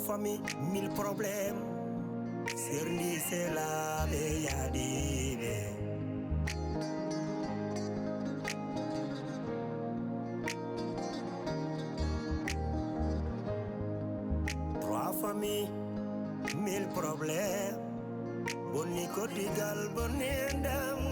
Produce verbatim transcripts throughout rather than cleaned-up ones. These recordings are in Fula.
Famille, mille problèmes. Serndi selaɓe yaadiɓe. Trois familles, mille problèmes. Bonni koddigal, bonni enɗam.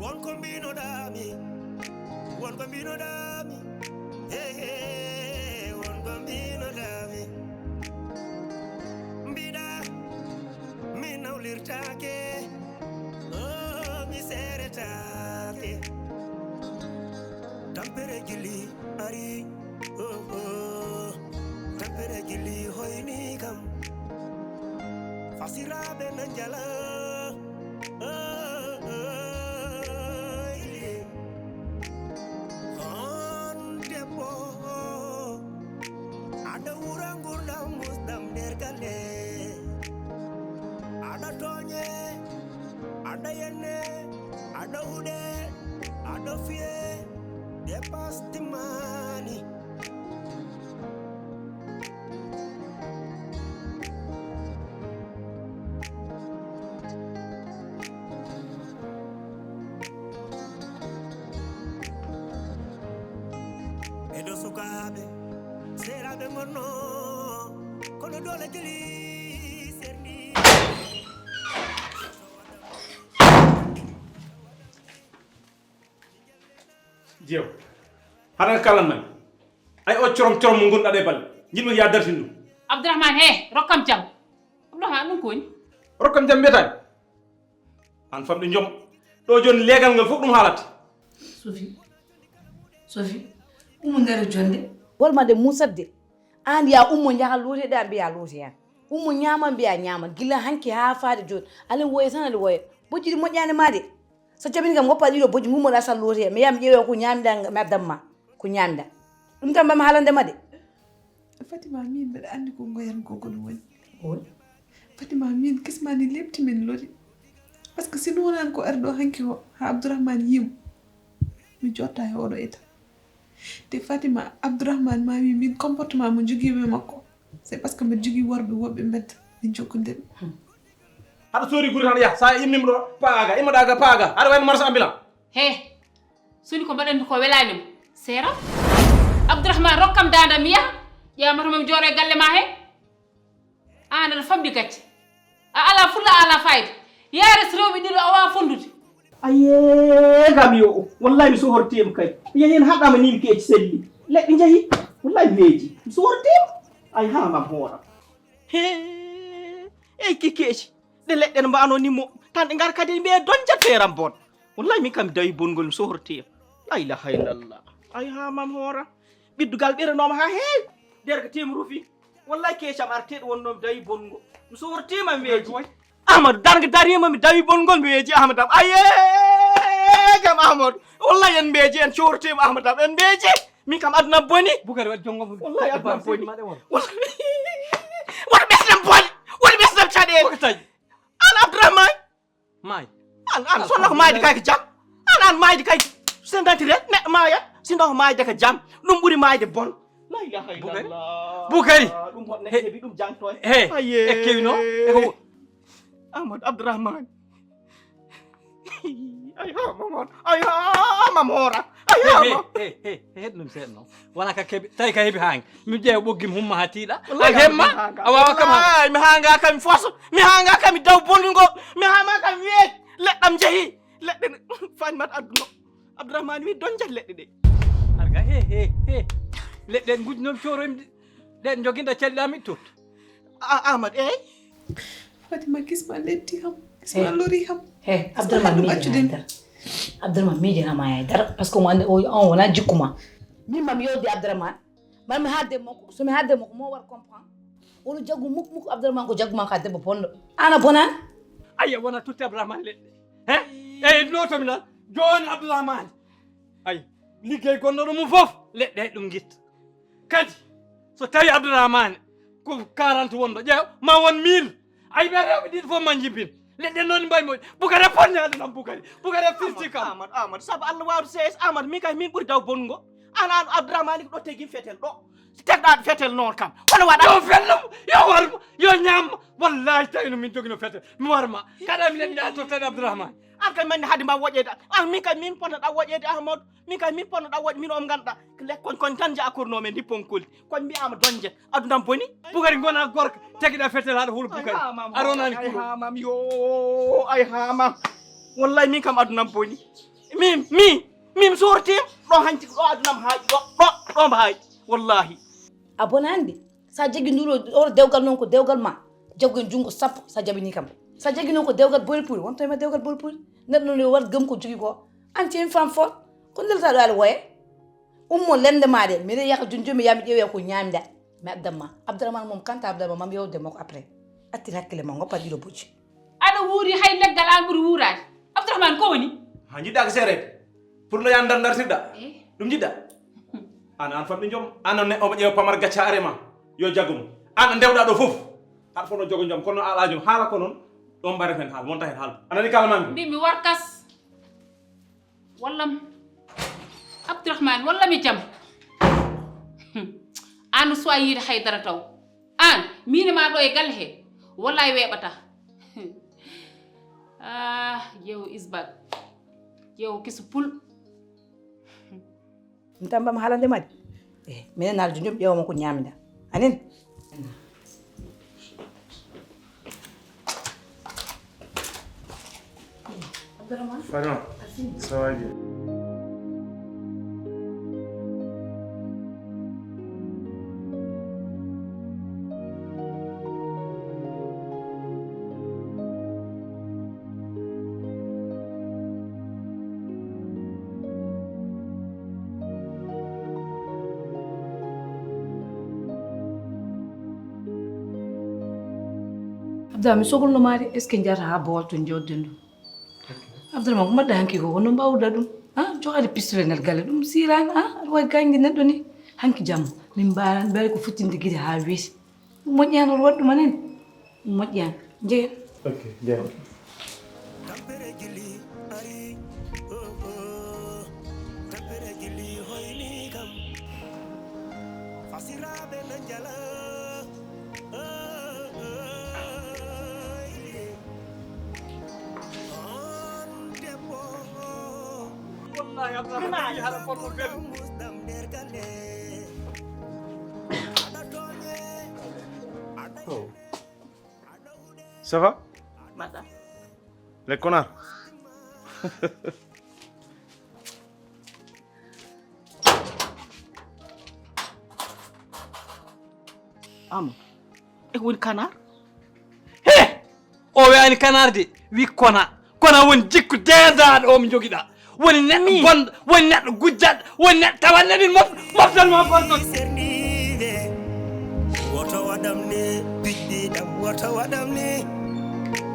Won ko mbinoɗami, won ko mbinoɗami, hey, hey, won ko mbinoɗami. Mbiɗa, mi nawlirtake, oh, mi seretaake. Tampere gilli ari, oh, oh. Tampere gilli hoyni kam. Fasiraɓe na njala, oh, oh, ili. On debbo, aɗa wura ngurdam musɗam nder galle. Aɗa tooñe, aɗa yenne, aɗa huɗe, aɗa fiye, dépasse timmani. Ɓeɗo sukaaɓe, seeraaɓe ngonno, kono doole jeli serndi. Jeew, haɗa kalannan. Ay o corom corom mo ngonɗa ɗe bal. Jiɗmi ya dartin ɗum. Abdourahmane, he, rokkam jam. Abdourahmane, ɗum ko woni? Rokkam jam mbiyataani. Aan famɗi joom. Ɗo jooni leegal ngal fof ɗum haalata. Sophie. Sophie. Umu nder jonde. Wol ma de musat de. Aan ya ummo njaha loote de a mbiya loote yan. Ummo ñaama mbiya ñaama. Gila hanki haa faade jooni. Alen woye tan ale woye. Bojji ɗi moƴƴaani ma de. So jaɓini kam, ngoppa ɗiɗo bojji, ngummoɗa sal lootoya. Mi yaha mi ƴeewoya ko ñaamiɗa, mi addan ma ko ñaamiɗa. Ɗum tan mbaɗmi haalande ma de. Fatima, min mbeɗa anndi ko ngoyan ko, ko ɗum woni. Oy. Fatima, min kismani lepti min lori. Parce que si ɗum wonani ko ari ɗo hanki o, ha Abdourahmane yimo, mi jotta e oɗo état. Te Fatima, Abdourahmane ma wi min comportement mo jogimi e makko, c'est parce que mbeɗa jogii worɓe woɓɓe mbedda min jokkondir. Haɗa soori guri tan yaha, sa immima ɗo, paaga, immoɗa ga paaga, aɗa wayno marsa ambulant. He, soni ko mbaɗanmi ko welaani mo. Seera, Abdourahmane, rokkam daande mi yaha, ƴeewa mata mami jooɗo e galle ma he. Aan aɗa famɗi gacce. A ala fulla, a ala fayda. Yaare so rewɓe ɗiɗo a wawa fondude. Ayee, kam yo o. Wallahi mi sohorteema kay. Yahi en haɗɗama ni mi keeci selli. Leɗɗe njahi. Wallahi mi weeji. Mi sohorteema. Ay ha mam hoora. He, ey ki keeci. Ɗe leɗɗe no mbano ni mo. Tan ɗe ngar kadi mbiye donja teeram bon. Wallahi min kam mi dawi bongol mi sohorteema. La ilaha illallah. Ay ha mam hoora. Ɓiddugal ɓiranoma ha heewi. Derga teema rufi. Wallahi keecam arteeɗo wonno mi dawi bonngo. Mi sohortiima mi weeji. Ahmadu darga dariima mi dawi bonngol mi weeji Ahmadu am. Ayee kam Ahmadu. Wallahi en mbeeji en coortiima Ahmadu am en mbeeji. Min kam aduna am boni. Bukari waɗi jonngo mum. Wallahi aduna am boni. Wallahi. Won ɓesdam boni. Won ɓesdam caɗeele. Ko tawi? An Abdourahmane. Maay. An an sonno ko maayde kay ko jam. An an maayde kay sendantire neɗɗo maaya. Sinno ko maayde ko jam. Ɗum ɓuri maayde bon. La ilaha illallah. Bukari. Ɗum hot neɗɗo heɓi ɗum jangto e. He. Ayee. E kewino. E ko Amadou Abdourahmane. Ay ha mamon. Ay ha mamora. Ay ha. He he he he. Heɗ ɗum seeɗa noon. Wona ka keɓi tawi ka heɓi haange mi ƴeewa ɓoggi mi humma haa tiiɗa. A hemma a waawa kam. Ay mi haanga kam mi foso mi haanga kam mi daw bonngo mi haama kam weej leɗɗam jehi leɗɗe. Fanimat adduno. Abdourahmane wi don jat leɗɗe ɗe. Arga he he he. Leɗɗe en gujji noon cooroymi ɗen joginɗa calɗami tot. Ahmad ey. Fatima kisma letti kam. Kisma lori kam. He Abdourahmane miiji haydara. Abdourahmane miiji hama haydara parce que mo andi on wona jikkuma. Min mami yewde Abdourahmane. Mami haalde makko somi haalde makko mo war comprend. Ono jaggu muk muk Abdourahmane ko jagguma ka debbo bonɗo. Ana bonan. Ayya wona tutti Abdourahmane leɗɗe. He. Eyi notomi nan. Joni Abdourahmane. Ay liggey gonnoɗo mum fof leɗɗe ɗum gitta. Kadi so tawi Abdourahmane ko quarante wonɗo ƴeew ma won mille. Ay ɓe rewɓe ɗiɗi fof ma jimbin. Leɗɗe noon mbayi moƴƴi. Bukari a bonni aduna am, Bukari. Bukari a firti kam. Amadou, Amadou, sabu Allah waawde C S, Amadou, min kay min ɓuri daw bonnugo. An, an Abdourahmane ko ɗo tegi fetel ɗo. Tegɗa fetel noon kam. Wona waɗa. Yo fellum, yo warma, yo ñaamma. Wallahi tawi no min jogino fetel. Mi warma. Kada mi leɗɗa to tan Abdourahmane. An kay mande hade mba woƴede. An min kay min potata woƴede Amadou. Min kay min potata woƴ min on ganduɗa. Lekkon kon tan jaa korno men ndi ponkoli. Kon mbiyama donjet. Aduna am boni. Bukari gona gorko. Tegiɗa fetel haɗa hul Bukari. A ronani kuru. Ay hamam yo. Ay hamam. Wallahi min kam aduna am boni. Min, mi, min sortim. Ɗo hanti ɗo aduna am haaji ɗo. Ɗo, ɗo mba haaji. Wallahi. A bonani de. Sa jaggi nduɗo oɗo dewgal noon ko dewgal ma. Jaggu en junngo sappo sa jabini kam. Sa jaggi noon ko dewgal boli puri wonto e ma dewgal boli puri. Neɗɗo noon yo waɗ gëm ko jogi ko. An ci en femme fort. Ko ndel sa ɗo aɗa woye. Ummo lende ma de. Miɗa yaka junjo mi yami ƴeewe ko ñamda. Mi addan ma. Abdourahmane moom kanta Abdourahmane mam yewde mo ko après. Attir hakkille ma goppa ɗiɗo bojji. Aɗa wuuri hay leggal an ɓuri wuuraade. Abdourahmane ko woni? Ha jiɗɗa ko seereede. Pour no yan ndar ndartirɗa. Eh? Ɗum jiɗɗa. An an famɗi joom. An on neɗɗo omo ƴeewa pamar gacca are ma. Yo jaggu mo. An a ndewɗa ɗo fof. Aɗa fof no jogo joom kono alaa joom haala ko noon. Ɗon mbaɗa hen haal wonta hen haal. A nani kala mami. Mbi mi warkas. Wallam. Abdourahmane wallam e jam. An no suwa yiide haydara taw. An miine ma ɗo e galle he. Wallahi weeɓata. Ah, jeewo isbal. Jeewo kisu pul. Mi tamba mi haalande ma de. Eh, minen naalde jom ƴeewa mo ko ñaamida. Anin. Abdourahmane. Fatima. Asin. Ça va bien. Abda mi sogolno maari est ce que njata ha bowal to jodden ɗum. Abdourahmane ko mbaɗɗa hanki ko kono mbawɗa ɗum. Ha jogaade pistolet ngal galle ɗum sirani ha aɗa wawi gañde neɗɗo ni. Hanki jamma min mbawi ko futtinde gide ha weeti. Moƴƴaani on waɗ ɗum anen. Moƴƴaani. Njehen. Ok, njehen. Tampere gili ari. Oh, oh. Tampere gili hoyni kam. Fasiraɓe na njala. Oh, oh. On debbo. Wallahi Abdourahmane wi haɗa fotmo belɗum. Musdam nder galle. Oh. Ça va? Mbaɗa. Les connards. Ama. E woni kanar? He! O wiyani kanar de, wi kona. Kono won jikku deendaɗo o mi jogiɗa. Woni neɗɗo bonɗo, woni neɗɗo gujjanɗo, woni neɗɗo tawanne min mof moftal ma bonɗo. Woto waɗam ni, biddi ɗam woto waɗam ni.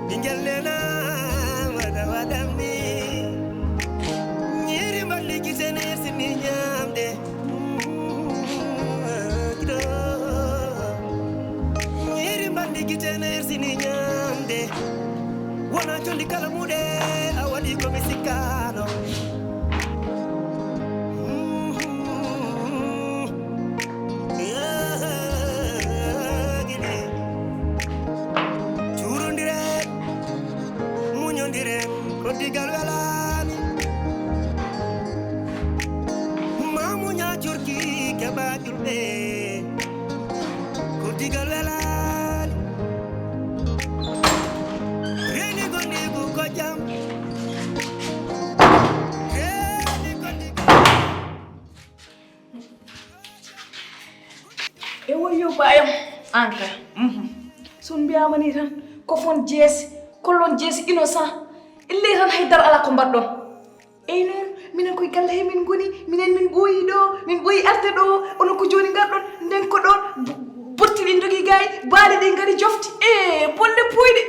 Ɓingel nena woto waɗam ni. Ñiiri mballi gite ne sini ñamde. Ñiiri mballi gite ne sini ñamde. Wona condi kala muɗe a waɗi ko mi sikkano. Cuurondiren, muñondiren, ko digal welani. Ma muña curki keɓa julɓe, ko digal welani. Reni gondigu ko jam. Reni gondigu. E woyo bayam. Anka. Mhm. Son mbiyama ni tan ko fon jeesi, kollon jeesi innocent. Illey tan haydara ala ko mbaɗɗon. Eyi noon, minen koye galle he min ngoni, minen min ɓooyi ɗo, min ɓooyi arde ɗo, onon ko jooni ngarɗon, nden ko ɗon, botti ɗi ndogi gaay, baali ɗi ngari jofti, e bolle puyɗe.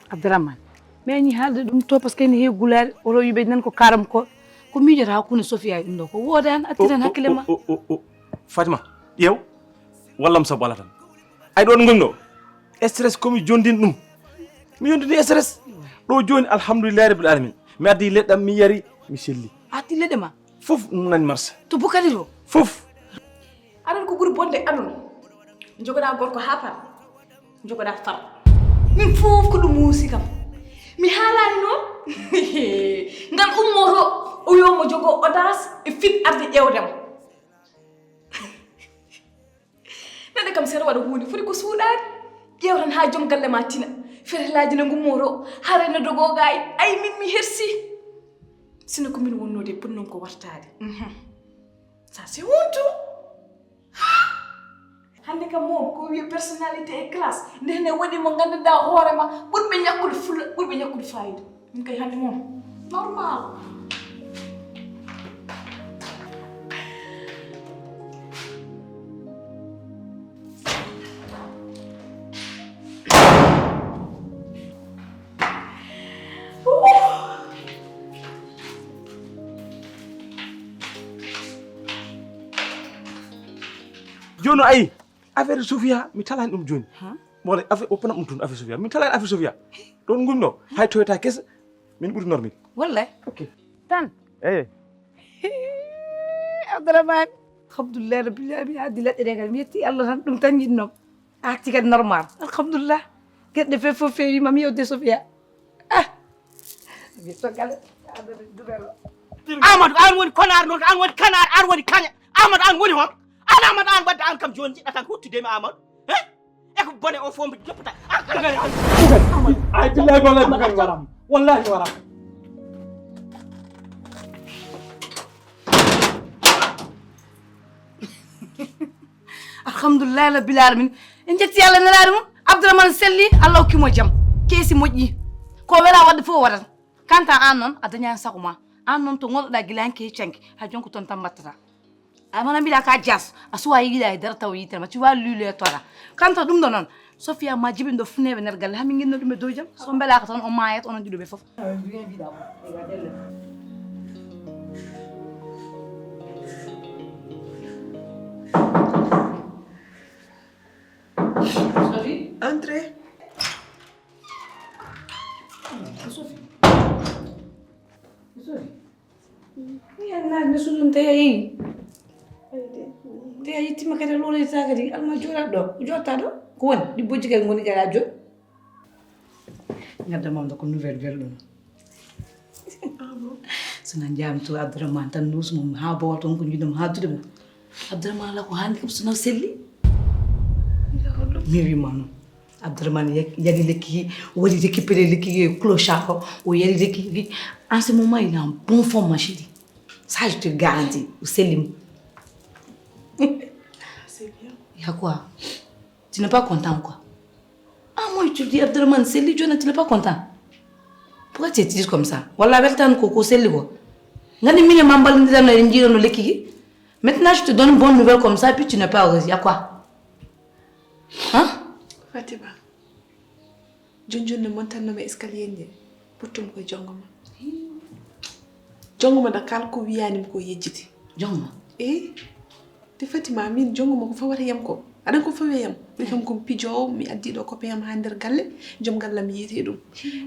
Abdourahmane, mi añi haalde ɗum to, par ce que ene heewi gulaali, oto wiɓe nan ko karam ko, ko miijata hakkunde Sofia e ɗum ɗo, ko woodaani, accitan hakkille ma. O, o, o, o, Fatima, ƴeew, wallam sabu ala tan. Ay ɗo ɗo ngonmi ɗo, stress ko mi jondin ɗum. Mi yondini stress. Ɗo jooni, alhamdulillahi rabbil alamin. Mi addi leɗɗam, mi yari, mi selli. A addi leɗɗe ma? Fof ɗum nani marsa. To Bukari to? Fof. Aɗa anndi ko ɓuri bonde aduna? Jogoɗa gorko haa pat. Jogoɗa far. Min fof ko ɗum muusi kam. Mi haalaani noon. Ngal ummoto o wiyo mo jogo audace e fit arde ƴeewde mo. Neɗɗo kam, sera waɗa huunde, foti ko suuɗaade. Ƴeew tan haa joom galle ma tina. Fetelaaji ne ngummoto, haray no dogoo gaay. Ay, min mi hersi. Sino ko min wonnoo de, poti noon ko wartaade. Mhm. Ça, c'est honteux. Hannde kam moom, ko wiye personnalité e classe. Nde ne waɗi mo ngannduɗaa hoore ma, ɓurɓe ñakkude fulla, ɓurɓe ñakkude fayida. Min kay hannde moom, normal. Jooni o ayi, affaire Sofia, mi talani ɗum jooni. Ha? Mo wala affaire, o pana ɗum tun, affaire Sofia. Mi talani affaire Sofia. Ɗon ngumno, hay toyota kesa, min ɓuri normal. Wallay. Ok. Tan. Eyi. Abdourahmane. Alhamdulillah rabbil alamin, a addi leɗɗe ɗe kadi. Mi yetti Allah tan, ɗum tan njiɗnoo. A arti kadi normal. Alhamdulillah. Geɗe fof fof feewi ma, mi yewde Sofia. Ah. Mi to gale. Amadou, an woni konar noon, an woni kanar, an woni kaña. Amadou, an woni hon? An Amadou, an wadde an kam jooni njiɗɗa tan ko huttudemi Amadou. He? E ko bone o fof mbi joppata. An kam. Bukari, ay billahi wallahi Bukari waram. Wallahi waram. Alhamdulillahi rabbil alamin. En jetti Allah nelaɗo mum. Abdourahmane selli, Allah hokki mo jam. Keesi moƴƴi. Ko wela wadde fof waɗat. Kanta an noon, a dañani sago ma. An noon to gonɗoɗa gila hanki e canki, hay jonko toon tan mbattata. A mana mbiɗa ka jas, a suwa yiɗa e dara taw yitere ma, tu vas lui le tora. Kanta ɗum ɗo noon, Sofia ma jibin ɗo funeɓe nder galle, hami ginno ɗum e dow jam. So mbelaka tan o mayat onon ɗiɗo ɓe fof. Sophie? Entrez. Sophie. Sophie. Mi annaa mi suudu te a yehi. Te a yettima kadi a lorita kadi alma joɗat ɗo. Ko jotta ɗo? Ko woni? Ɗi bojji kadi ngoni kadi a jot. Ngadda mamda ko nouvelle belɗo no. So na jam to Abdourahmane tan nus mum ha bowal ton ko jiɗum ha dude mum. Abdourahmane ala ko handi kam so na selli. Mi wi ma non. Abdourahmane yari lekki, wari récupéré lekki e clochard ko, o yari lekki. En ce moment il est en bonne forme ma chérie. Ça je te garantis, o sellim. C'est bien. Il y a quoi? Tu n'es pas content ou quoi? Ah moi tu dis Abdourahmane selli joni tu n'es pas content. Pourquoi tu es triste comme ça? Walla weltan ko ko selli ko. Ngani mine ma ballindirano en jiirano lekki ki. Maintenant je te donne une bonne nouvelle comme ça puis tu n'es pas heureuse. Il y a quoi? Hein? Fatima. Joni joni ne montanno mi escalier nje. Ɓurtum ko jongo ma. Jongo ma da kala ko wiyani mi ko yejjiti. Jongo ma? Eh. Te Fatima min jongo ma ko fawata yam ko. Aɗan ko fawe yam. Ɓuri kam kon pijowo mi addi ɗo copain am ha nder galle. Joom galle mi yiiti ɗum.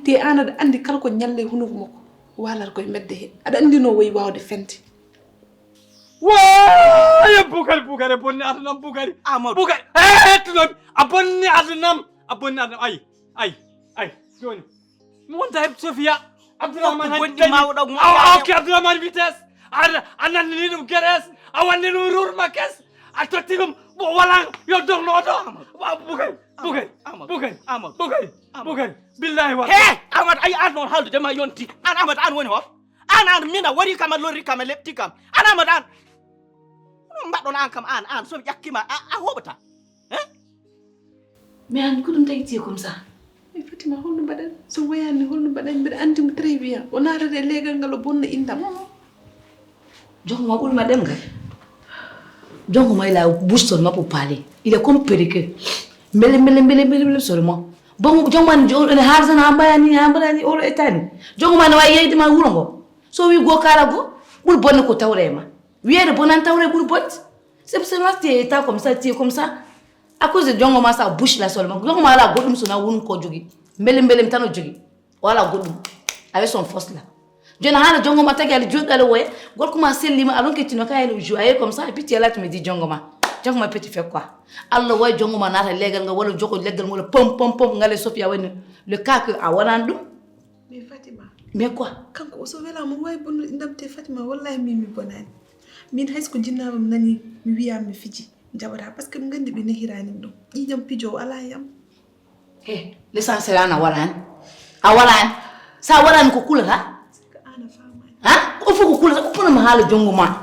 Te an aɗa andi kala ko ñalle hunuko makko. Walar koye medde he. Aɗa andi no woyi wawde fente. Waye Bukari, Bukari a bonni adunam Bukari. Amadou. Bukari, eh, hettunomi. A bonni adunam. A bonni adunam. Ay, ay, ay. Joni. Mi wonta e Sofia. Abdourahmane bonni mawɗo mo. A okki Abdourahmane vitesse. A a nandini ɗum geres. A wanni ɗum rurma kes. A totti ɗum. Bo wala yo dogno oto. Wa Bukari. Bukari. Amadou. Bukari. Amadou. Bukari. Amadou. Bukari. Billahi wa. He, Amadou, ay an noon haaldude ma yonti. An Amadou an woni hon? An, an, min a wari kam, a lorri kam, a lepti kam. An Amadou an. Hono mbaɗɗon an kam, an, an, so mi ƴakkima, a, a hoɓata. Hein? Mais an, ko ɗum tagi tiye comme ça? E Fatima, holno mbaɗen? So woyani, holno mbaɗen? Mbiɗa andi mo très bien. O naatata e leegal ngal, o bonna indam. Jongo ma ɓuri ma ɗemngal. Jongo ma il a bouche seulement pour parler. Il est comme perruqué. Mbele, mbele, mbele, mbele, mbele seulement. Bon, jongo ma ne, jo-, ne haarsana ha mbayani, ha mbayani, oɗo ettani. Jongo ma ne wawi yeyde ma wuro ngo. So wi go kala go, ɓuri bonde ko tawre e ma. Wiyede bonan tawre ɓuri bonde. C'est pour cela tu es état comme ça, tu es comme ça. À cause de jongo ma sa bouche là seulement. Jongo ma ala goɗɗum so na wonum ko jogi. Mbele, mbele mi tan o jogi. Wala goɗɗum. Avec son force là. Joni haala jongo ma tagi ala joɗɗo ala woya. Gorko ma sellima, alors que tu n'as qu'à aller jouer comme ça, et puis tu es là, tu me dis jongo ma. Jongo ma, petit fait quoi? Allah way jongo ma nata legal ngal wala joko leggal wala pom pom pom ngal e Sofia wani le cas que a wanan ɗum. Mais Fatima. Mais quoi? Kanko o so wela mo way bonno ndamte Fatima, wallahi min mi bonani. Min haysko jinnama mi nani mi wiya mi fiji. Jaɓata parce que mi gandi ɓe nehirani ɗum. Ƴiƴam pijo ala yam. He, l'essentiel an a walani. A walani. Sa walani ko kulata? An a famani. Ha? Ko fof ko kulata, ko kulama haala jongo ma.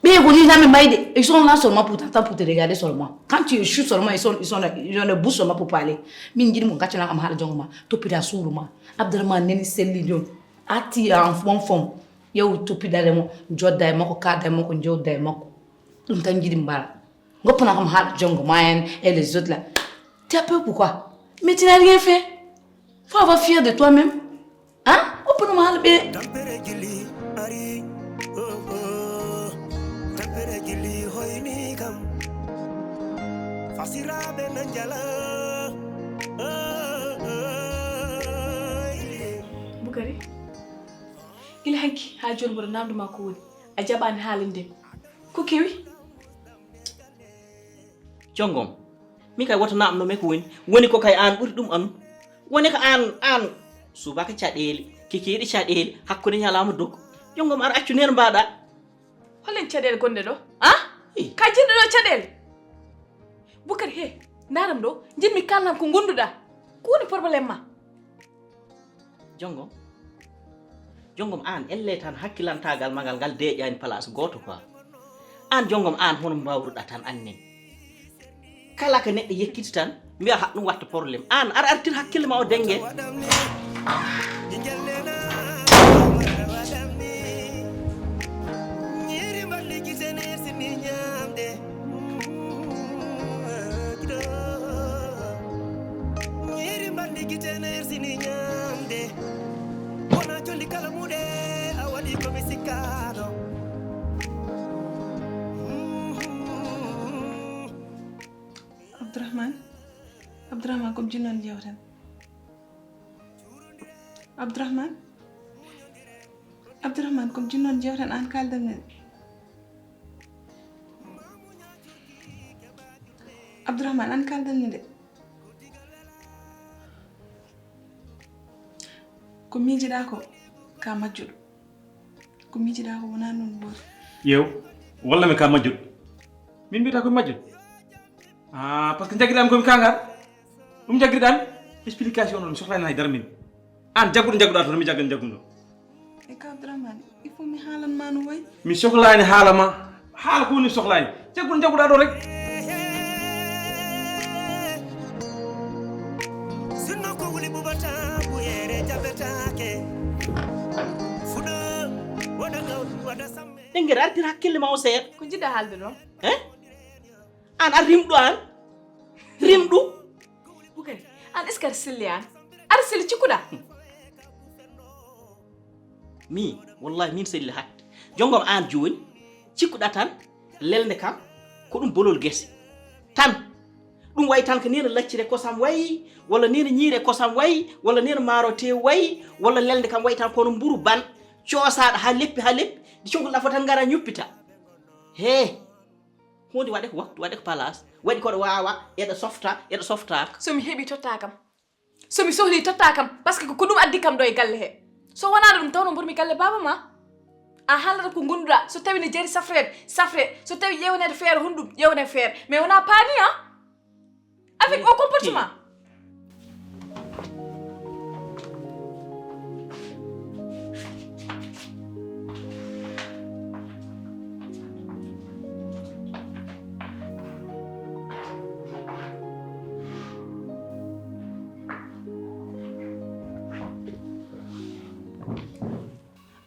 Ɓe ko ni tan ɓe mbayde. Ils sont là seulement pour t'entendre, pour te regarder seulement. Quand tu échoues seulement, ils sont, ils sont là, ils ont le bouche seulement pour parler. Min jiɗi mo gaccana kam haala jongo ma. Toppita suudu ma. Abdourahmane neni selli joni. Atti en fom fom. Yew toppidare mo, jodda e makko, kadda e makko, jowda e makko. Ɗum tan jiɗi mbara. Goppana kam haala jongo ma en et les autres là. Tu as peur pourquoi? Mais tu n'as rien fait. Faut avoir fier de toi-même. Hein? Goppana ma haala ɓe. Tampere jilli ari, oh, oh. Tampere jilli hoyni kam. Fasiraɓe na njala. Oh, oh, oh. Bukari, gila hanki ha joni mboɗo namduma ko woni. A jaɓani haalande. Ko kewi? Jongom, min kay woto namno men ko woni. Woni ko kay an ɓuri ɗum anu. Woni ko an, an subaka caɗeele, kikiiɗe caɗeele, hakkunde ñalawma doggo. Jongom, ar accu nen mbaɗa. Holen caɗeele gonɗe ɗo? Ah? Eh. Ka jiɗɗo ɗo caɗeele? Bukari, he, ndaram ɗo, jinmi kalnam ko gonduɗa. Ko woni problème ma? Jongom, jongom, an elle tan hakkilantagal ma ngal, ngal deƴani place goto quoi. An jongom, an hono mbawruɗa tan annen? Kala ko neɗɗo yekkiti tan mbiya ha ɗum watta problème. An ar artir hakkille ma o denge. Ñiiri mbalndi gite nersini ñaamde. Wona jolli kala muɗe a waɗi ko mi sikkaano. Abdourahmane, Abdourahmane, comme jinnoon jewten. Abdourahmane, Abdourahmane, comme jinnoon jewten an kaldan men. Abdourahmane, an kaldan mi de. Ko miijiɗa ko ka majjuɗo. Ko miijiɗa ko wona noon woori. Yew, walla mi ka majjuɗo. Min mbiyata ko majjuɗo. Ah, parce que jaggiɗan komi kangar. Ɗum jaggiɗan explication noon mi sohlani hay dara min. An jagguɗo jagguɗa toon mi jaggan jagguɗo. E ka Abdourahmane, il faut mi haalan ma no wayi. Mi sohlani haala ma. Haala ko woni sohlani. Jagguɗo jagguɗa ɗo rek. Sinno ko wuli bubata buyere jabetake. Fuɗo wada gawtu wada samme. Ɗengel artir hakkille ma o seeɗa. Ko jiɗɗa haalde ɗon? Eh? An ar rimɗo an. Rimɗo. Bukari, an est-ce que aɗa selli an? Aɗa selli cikkuɗa? Mi, wallahi min selli hakke. Jongom an joni, cikkuɗa tan, lelde kam, ko ɗum bolol gese. Tan, ɗum wayi tan ko nena laccire kosam wayi, walla nena ñiire kosam wayi, walla nena maaro tew wayi, walla lelde kam wayi tan kono mburu ban, coosaɗo ha leppi, ha leppi, ɗi coggal ɗa fof tan ngara ñuppita. He, hunde waɗe ko waktu, waɗe ko place, waɗi koɗo wawa, eɗo softa, eɗo softa. So mi heɓi totta kam. So mi sohli totta kam, parce que ko ɗum addi kam ɗo e galle he. So wonano ɗum tawno mbormi galle baaba ma. A haalata ko gonduɗa, so tawi ne jari safreede, safre. So tawi ƴeewaneede feere, honɗum ƴeewane feere. Mais wona paani, a? Avec au comportement.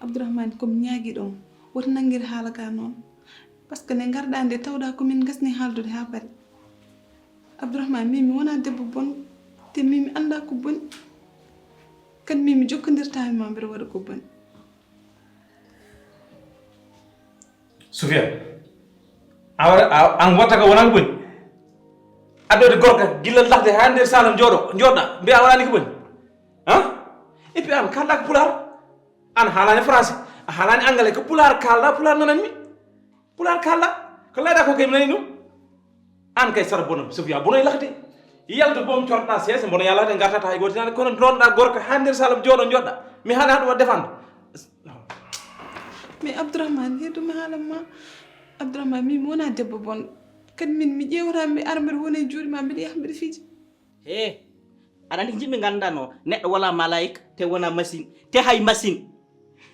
Abdourahmane, ko mi ñaagiɗo on, woto nanngir haala ka noon. Parce que nde ngarɗaa nde, tawɗaa ko min ngasni haaldude haa paari. Abdourahmane, min mi wonaa debbo bon, te min mi anndaa ko boni. Kadi min mi jokkondirtaani ma mbeɗa waɗa ko boni. Soufiane, a wara, a, an watta ka wonaa ko boni? Addode gorka gilla lahde haa nder salon jooɗo, jooɗɗa, mbiya a waɗaani ko boni? Han? Et puis an kaalɗa ko pulaar. An haalani français, a haalani anglais, ko pulaar kaalɗa, pulaar nananmi. Pulaar kaalɗa, ko layɗa ko kay mi nani ɗum. An kay sara bono, Sofia bonoy lakde. Yaltu boom corɗa seese, bono yalade gartata hay gooto tan, kono ndonɗa gorko haa nder salle jooɗo joɗɗa. Mi haala haɗum defande. Mais Abdourahmane, heɗu mi haalan ma. Abdourahmane, min mi wona debbo bon. Kadi min mi ƴeewata mi ara mbeɗa wona e juuɗe ma, mbeɗa yaha mbeɗa fiji. He, aɗa andi ko jiɗmi nganndanoo, neɗɗo wala malaayika, te wona machine, te hay machine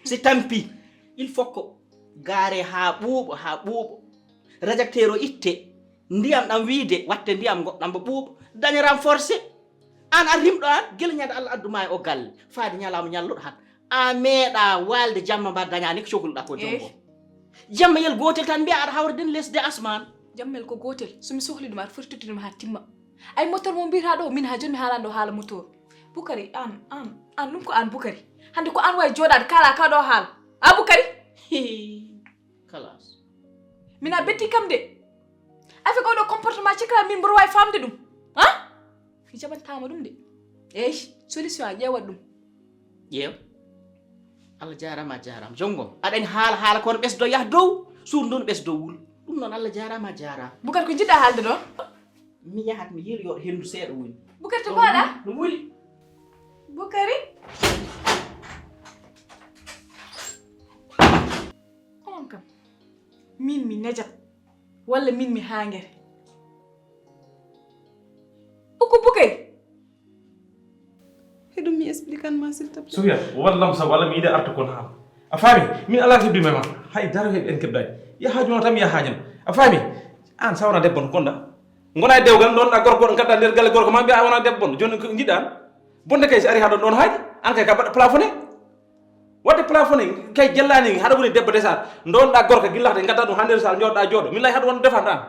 si tampi, il faut ko gaare haa ɓuuɓa, haa ɓuuɓa, radiateur o itte, ndiyam ɗam wiide watte ndiyam goɗɗam mbo ɓuuɓa, daña renforcé. Aan a rimɗo aan, gila ñande Allah addu maa e o galle, faade ñalaama ñalluɗo han, a meeɗa waalde jamma mba dañaani ko cohluɗa ko joom gom. Jamma yel gootel tan mbiya aɗa hawra den lesdi e asmaan. Jammel ko gootel, so mi sohli ɗum aɗa foti tottude mi haa timma. Ay motor mo mbiyata ɗo, min haa jooni mi haalaani ɗo haala motor. Bukari, aan, aan, aan, ɗum ko aan Bukari. Hannde ko aan waawi jooɗaade kaala ka ɗo haala. A Bukari? Hii. Kalaas. Min a betti kam de. Avec oɗo comportement cekra min mboɗo waawi faamde ɗum. Ha? Mi jaɓantaama ɗum de. Eey, solution a ƴeewat ɗum. Ƴeew. Allah jaaraama a jaaraama. Jom ngom. Aɗa anndi haala haala kono ɓesdo yah dow, suudu ndun ɓesdo wul. Ɗum noon Allah jaaraama a jaaraama. Bukar ko njiɗɗa haalde ɗon? Mi yahat mi yiiloyo ɗo henndu seeɗa woni. Bukar to mbaɗa? No wuli. Bukari? On kam. Min mi nejat. Walla min mi haangere. Uku Bukari. Heɗum mi explique an ma s'il te plaît. Sofiya, wallam sa wala mi yiɗa arta kon haala. A faami? Min ala ko heddumi ma. Hay dara heɓi en keɓɗani. Ya haaju ma tan mi ya haajam. A faami? An sa wona debbo no konda. Ngona e dewgal ɗon ɗa gorko ɗon kadda nder galle gorko ma mbiya a wona debbo bonɗo. Joni ko jiɗɗa an? Bonde kay si ari ha ɗon ɗon haaji. An kay ka baɗɗo plafonné. Wadde plafonné kay jellani haɗa woni debbo desa. Ɗon ɗa gorko gillata gadda ɗum ha nder sal joɗɗa joɗo. Min lay haɗa wonde defanta an.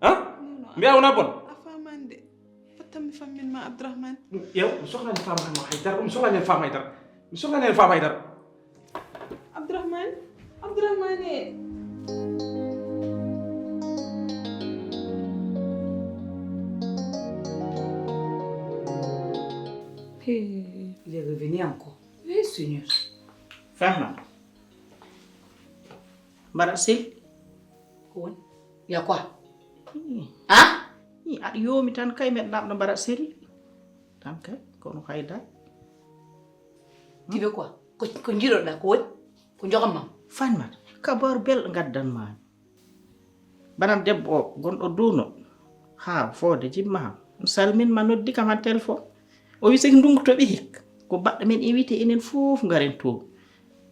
Ha? Mbiya wona bon. A faamani de. Fattan mi fammin ma Abdourahmane. Yew, mi sohlani faam hano haydara. Mi sohlani en faam haydara. Mi sohlani en faam haydara. Abdourahmane, Abdourahmane. Il est revenu encore. Oui, Seigneur. Fahma. Mbaɗa sel. Ko woni? Ya quoi? Ah? Aɗa yoomi tan kay mbeɗa namɗo mbaɗa sel. Tan kay kono kay da. Tu veux quoi? Ko ko jiɗoɗa ko woni? Ko jogam mam? Fanmat. Kabar bel gaddan mami. Bana debbo o gonɗo duuno haa foode jimma ham salmin ma noddi kam han téléphone. O wi seki ndungu toɓi hik ko baɗɗo men invité enen fof ngaren to.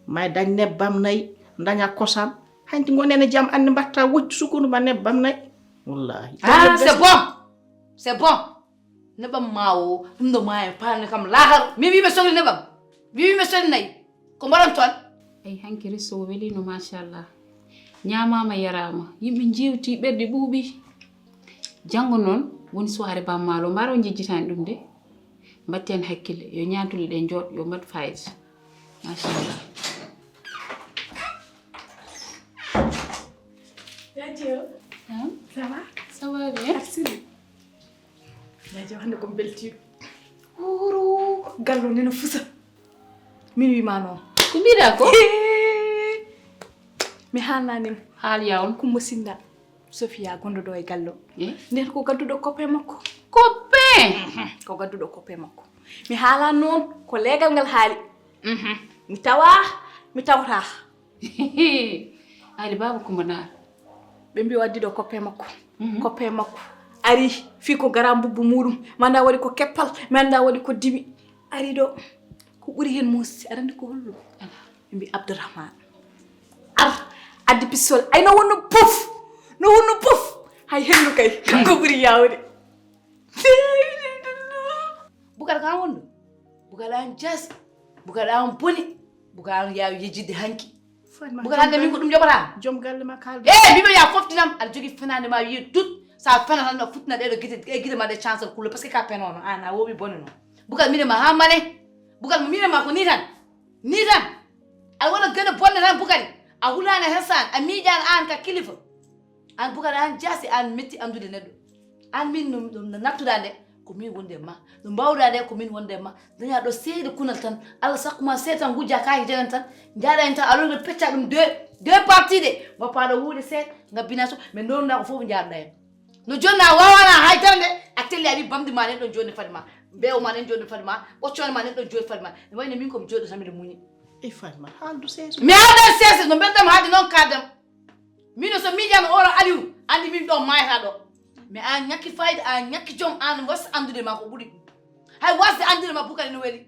May dañ nebbam nayi daña kosam. Hanti gonen e jam anne mbatta woccu sukunu ma nebbam nayi. Wallahi. Ah, c'est bon. C'est bon. Neɓam ma o ɗum ɗo ma en paani kam laakar mi wi ɓe sohli neɓam mi wi ɓe sohli nayi ko mbaɗan toon. Ay hanki resto o welino machallah. Ñaamaama yaraama yimɓe njeewti ɓerɗe ɓuuɓi. Janngo noon woni soirée bammaalo mbaɗa o njejjitaani ɗum de. Mbaɗten hakkille yo ñaatule ɗe njooɗ yo mbaɗ fayida. Machallah. Yajio. Hein? Ça va? Ça va bien. Merci. Yajio hannde ko beltiiɗo. Wuro gallo nena fusa. Min wima noon. Ko mbiɗa ko? Mi haalnanima. Haal yaw. Kumba sinda. Sofia gonɗo ɗo e gallo. Eh? Nden ko gadduɗo copain makko. Copain? Ko gadduɗo copain makko. Mi haalani noon ko leegal ngal haali. Mhm. Mi tawa, mi tawata. Ayde baaba Coumba Naar. Ɓe mbi o addi ɗo copain makko. Mhm. Copain makko. Ari fii ko garan bubbu muɗum. Mi annda waɗi ko keppal. Mi annda waɗi ko dimi. Ari ɗo. Ko ɓuri heen muusi. Aɗa anndi ko hollo? Ɓe mbi Abdourahmane. Ar addi pistol. Ay no wonno pof. No wonno pof. Hay hendu kay. Ko ɓuri yawde. Bukar ka wonno? Bukar an jasi. Bukar an boni. Bukar an yawi yejjidde hanki. Bukar hande min ko ɗum joɓata. Joom galle ma kalde. Eh, mbiɓe ya foftinam. Aɗa jogi fenande ma wiye dut. Sa fena tan no futtina ɗeɗo gite e gite ma ɗe chancel kulle parce que ka penono an a wowi bone no. Bukar mine ma ha mane. Bukar mine ma ko ni tan. Ni tan. Aɗa wona gene bonde tan Bukari. A hulani hen san a miiƴani an ka kilifa. An Bukari an jasi an metti andude neɗɗo. An min no nattuɗa nde Ko min wonde e ma. No mbawɗa de ko min wonde e ma. Daña ɗo seeɗa kunal tan. Allah sakku ma seeɗa tan gujja kaake janan tan. Njaɗa en tan alors nga pecca ɗum deux, deux parties de. Bappa ɗo wuude seeɗa, nga bina so, mais ndonda ko fof njaɗɗa en. No jonna wawana haydara de, a telli a wi bamdi ma nen ɗon joni fadi ma. Mbewo ma nen joni fadi ma. Ɓoccone ma nen ɗon joni fadi ma. Ne wayno min ko mi jooɗo tan miɗo muñi. E fadi ma haaldu seeso. Mi haalda seeso no mbeddam haalde noon kaadam. Mino so miijano oro Aliou, andi min ɗo mayata ɗo. Mais an ñakki fayda, an ñakki jom, an was andude ma ko ɓuri. Hay wasde andude ma bukari no weli.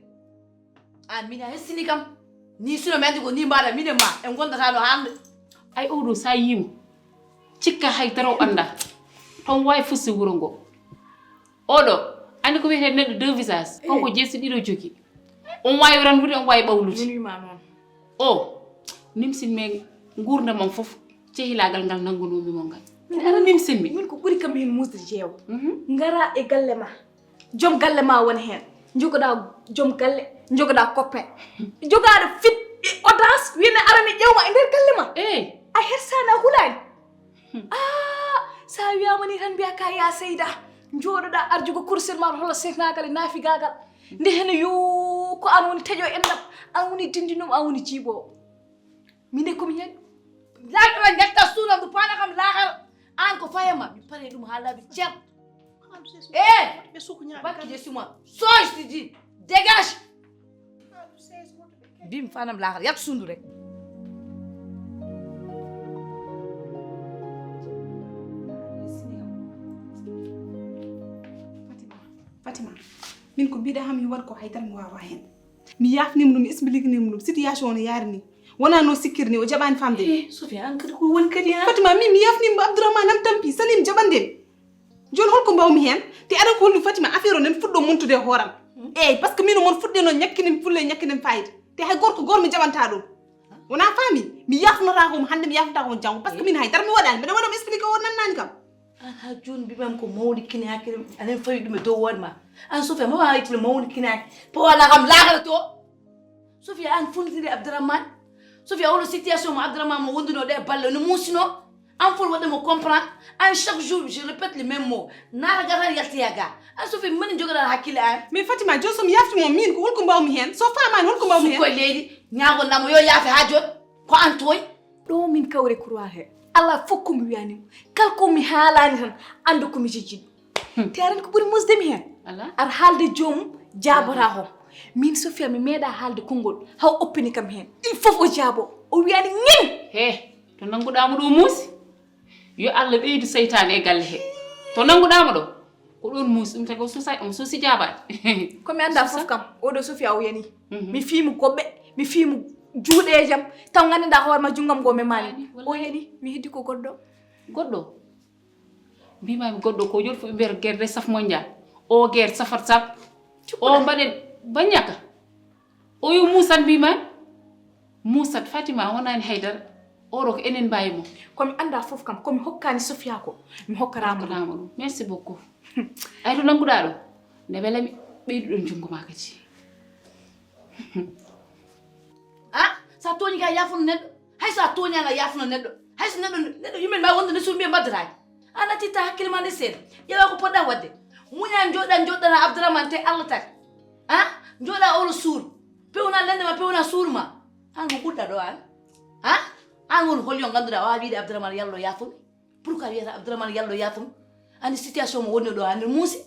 An min a hessini kam. Ni suno mi andi ko ni mbaɗa minen ma en gondata no hande. Ay oɗo sa yimo. Cikka hay dara o anda. Ton wawi fusti wuro ngo. Oɗo, andi ko wiyete neɗɗo deux visage. Kanko jeesi ɗiɗo jogi. On wawi ranwude, on wawi ɓawlude. Min wima noon. O nimsin men gurdam am fof cehilagal ngal nangunomi mo ngal. Min ara nimsin mi. Min ko ɓuri kam hen musde jeewa. Ngara e galle ma. Joom galle ma wona hen. Jogoɗa joom galle, jogoɗa copain. Jogaɗo fit e audace wiyene arani ƴewma e nder galle ma. Eyi. A hersani a hulani. Ah, sa wiyama ni tan mbiya ka ya seyda. Joɗoɗa arjugo kurusel ma holo sehnagal e nafigagal. Nde hene yo ko an woni teƴo enɗam, an woni dindinum, an woni jiiɓowo. Mine komi hen. Laakara jetta suuna ndu paana kam laakara. An ko fayama mi pare ɗum ha laabi cer. E bakki je suma soy si di dégage. Bim fanam laakara yat sundu rek. Fatima, min ko mbiɗa ham mi waɗ ko haydara mi wawa hen. Mi yafnima ɗum, mi expliquenima ɗum situation no yaari ni. Wona no sikkiri ni o jaɓani famde. Eh, Sofia, an kadi ko woni kadi ha? Fatima, min mi yafnima Abdourahmane am tampi Salim jaɓande. Joni holko mbawmi hen? Te aɗa ko holɗum Fatima affaire o nen fuɗɗo montude e hooram. Eyyi, par ce que min o mon fuɗɗe noon ñakkinen fulle ñakkinen fayida. Te hay gorko goto mi jaɓanta ɗum. Wona faami? Mi yafnotako mo hande mi yafnotako mo janggo par ce que min haydara mi waɗani. Mbeɗa waɗa mi explique o nannani kam. An ha joni mbimam ko mawni kine hakkille anen fawi ɗum e dow hoore ma. An Sofia ma wawa ittude mawni kine hakke pawana kam lakara to. Sofia an funtiri Abdourahmane. Sofia oɗo situation mo Abdourahmane mo wonduno ɗe balle no musino. An fof waɗde mo comprendre. An chaque jour je répète le même mot. Nara gatal yaltiya ga. An Sofia mani jogoɗa hakkille an. Mais Fatima joni somi yafti mo min ko holko mbawmi hen? So famani holko mbawmi hen? Koye leydi ñago namo yo yaafe ha joni. Ko an toy. Ɗo min kawri kurwal he ala fof komi wiyanimo kala komi haalani tan anda komi jejjinɗo. Te aran ko ɓuri musdemi hen. Aɗa haalde joomum jabata hom. Min Sofia mi meeɗa haalde konngol haw oppini kam hen il faut o jaabo. O wiyani ñin. He to nannguɗamo ɗo muusi. Yo allah ɓeydu seytane e galle he. To nannguɗamo ɗo ko ɗon muusi ɗum tagi o sosa on sosi jaabaade. Komi anda fof kam oɗo Sofia o yani. Mi fiimo goɓɓe mi fiimo juuɗejam taw gandanɗa hoore ma junngam ngo memani. O yani mi heddi ko goɗɗo. Goɗɗo. Mbimami goɗɗo ko joni fof ɓe mbiyata guerre de saf mondial. O guerre safat sab. O mbaɗen bañaka. O yo muusat mbima muusat fatima wonani haydara. Oɗo ko enen mbawi mo. Komi anda fof kam komi hokkani Sofia ko mi hokkarama ɗum. Merci beaucoup. Ay to nannguɗa ɗo nde welami. Ɓeyduɗon junngo ma kadi. A sa tooñi ka yafuno neɗɗo. Hay so a tooñaano a yaafno neɗɗo. Hay so neɗɗo neɗɗo yimɓe ma wonde ne suur mbiya mbaddataaki. An a titta hakkille ma nde seeɗa. Ƴeewa ko poɗɗa waɗde. Muña jooɗa jooɗɗana Abdourahmane te Allah tagi. A jooɗa olo suur. Pewna lende ma pewna suur ma. An ko ɓurɗa ɗo an. A an woni hol yo ngannduɗa wawa wiide Abdourahmane yallo yaafumi. Pourquoi wiyata Abdourahmane yallo yaafumi. Andi situation mo wonno ɗo andi muusi.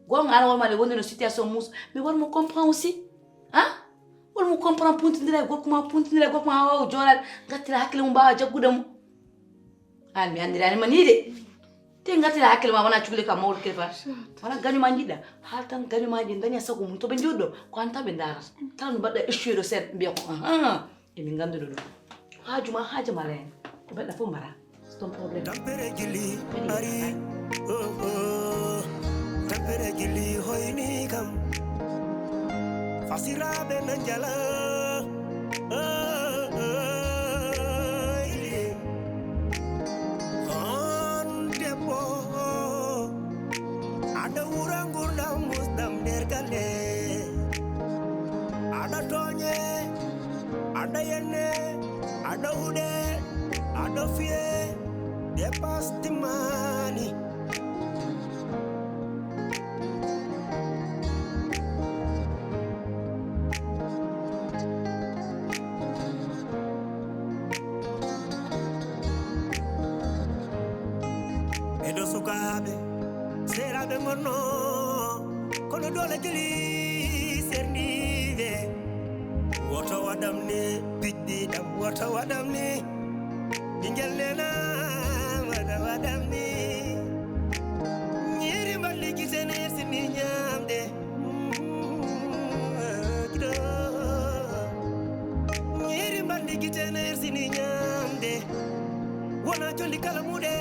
Gonga an wonma nde wonde no situation muusi. Mais wonmo comprend aussi. A wonmo comprend puntindira e gorko ma puntindira e gorko ma ha wawa jooɗade gattira hakkille mum mbawa jaggude mo. An mi anndirani ma ni de. Te gattira hakkille ma wona cukalel ka mawɗo kadi fa. Wona gaño ma jiɗɗa. Haal tan gaño ma ji daña sago mum to ɓe jooɗi ɗo ko an tan ɓe darata. Kala no mbaɗɗa échoué ɗo seeɗa mbiya ko ahan. Emin ganduɗo ɗum. Haaju ma haaju ma ren. Ko mbaɗɗa fof mbara. C'est ton problème. Tampere jilli ari. Oh, oh. Tampere jilli hoyni kam. Fasiraɓe na njala. Oh, oh, yeah. On debbo. Aɗa wura ngurdam musdam nder galle. Aɗa tooñe. Aɗa yenne. Aɗa wuɗe. Aɗa fiye. Dépasse timani. Sukaaɓe seeraaɓe ngonno, kono doole jeli serniiɓe. Woto waɗam ni, piɗɗiɗam, woto waɗam ni. Ɓinngel nena, woto waɗam ni. Ñiiri mballi gite ne sini ñaamde. Gido. Ñiiri mballi gite ne sini ñaamde. Wona jolli kala muɗe